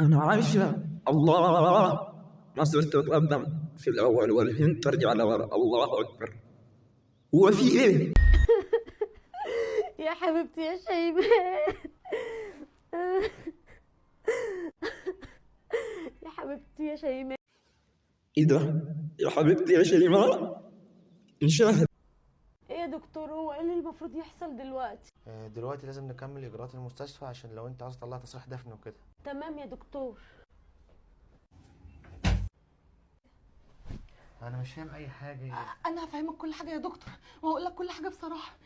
أنا عايشة. الله، مصر تتقدم في الأول والهند ترجع لورا. الله أكبر، هو في إيه؟ يا حبيبتي يا شيماء، يا حبيبتي يا شيماء. إيه ده؟ يا حبيبتي يا شيماء. نشاهد. ايه يا دكتور، هو ايه اللي المفروض يحصل دلوقتي؟ دلوقتي لازم نكمل اجراءات المستشفى عشان لو انت عاوز تطلع تصريح دفن وكده. تمام يا دكتور. انا مش فاهم اي حاجة. انا هفهمك كل حاجة يا دكتور، وهقول لك كل حاجة بصراحة.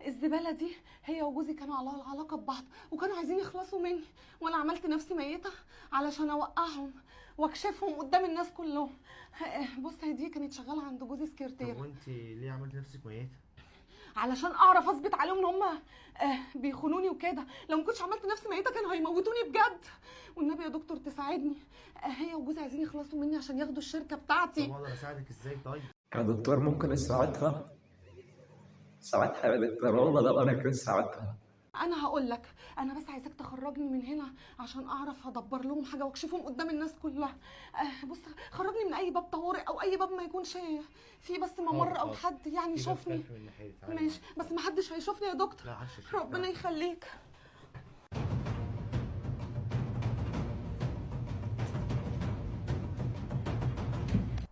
الزبالة دي هي وجوزي كانوا على علاقة ببعض، وكانوا عايزين يخلصوا مني، وانا عملت نفسي ميته علشان اوقعهم واكشفهم قدام الناس كلهم. بص، هي دي كانت شغالة عند جوزي سكرتيره. طب وانت ليه عملت نفسك ميته؟ علشان اعرف اثبت عليهم ان هم بيخونوني وكده. لو ما كنتش عملت نفسي ميته كانوا هيموتوني بجد. والنبي يا دكتور تساعدني، هي وجوزي عايزين يخلصوا مني عشان ياخدوا الشركة بتاعتي. طب اقدر اساعدك ازاي طيب؟ يا دكتور ممكن اساعدها؟ ساعدها يا دكتور، والله لو انا كنت ساعدتها. انا هقول لك، انا بس عايزاك تخرجني من هنا عشان اعرف ادبر لهم حاجة واكشفهم قدام الناس كلها. بص، خرجني من اي باب طوارئ او اي باب ما يكونش فيه بس ممر او حد يعني يشوفني. ماشي، بس ما حدش هيشوفني يا دكتور. لا عشان ربنا يخليك.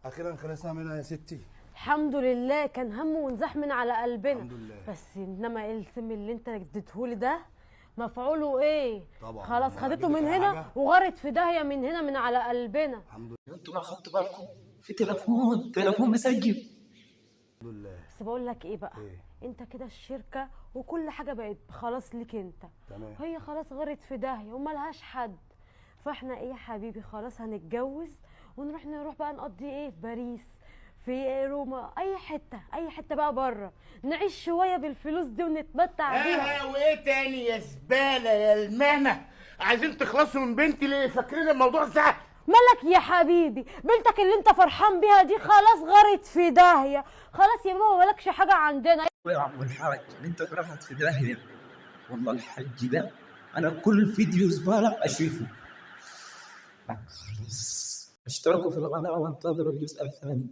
اخيرا خلصنا منها يا ستي. الحمد لله، كان هم ونزاح من على قلبنا. الحمد لله. بس انما ايه السم اللي انت اديتهولي ده مفعوله ايه؟ طبعا. خلاص أنا خدته هجيب من لك هنا حاجة. وغرت في داهية من هنا من على قلبنا. الحمد انتوا ما خدتوا بالكم في تلفون، تلفون مسجل. لله. بس بقول لك ايه بقى؟ ايه؟ انت كده الشركة وكل حاجة بقت خلاص ليك انت. تمام. هي خلاص غرت في داهية وملهاش حد. فاحنا ايه يا حبيبي، خلاص هنتجوز ونروح، نروح بقى نقضي ايه في باريس، في روما، اي حتة، اي حتة بقى بره، نعيش شوية بالفلوس دي ونتمتع بيها. وايه تاني يا زبالة يا المهنة؟ عايزين تخلصوا من بنتي ليه؟ فاكرين الموضوع سهل؟ مالك يا حبيبي، بنتك اللي انت فرحان بيها دي خلاص غرت في داهية. خلاص يا بابا مالكش حاجة عندنا. يا عم الحاج انت راحت في داهية. والله الحج ده انا كل فيديو زبالة اشوفه. خلاص اشتركوا في القناة وانتظروا الجزء الثاني.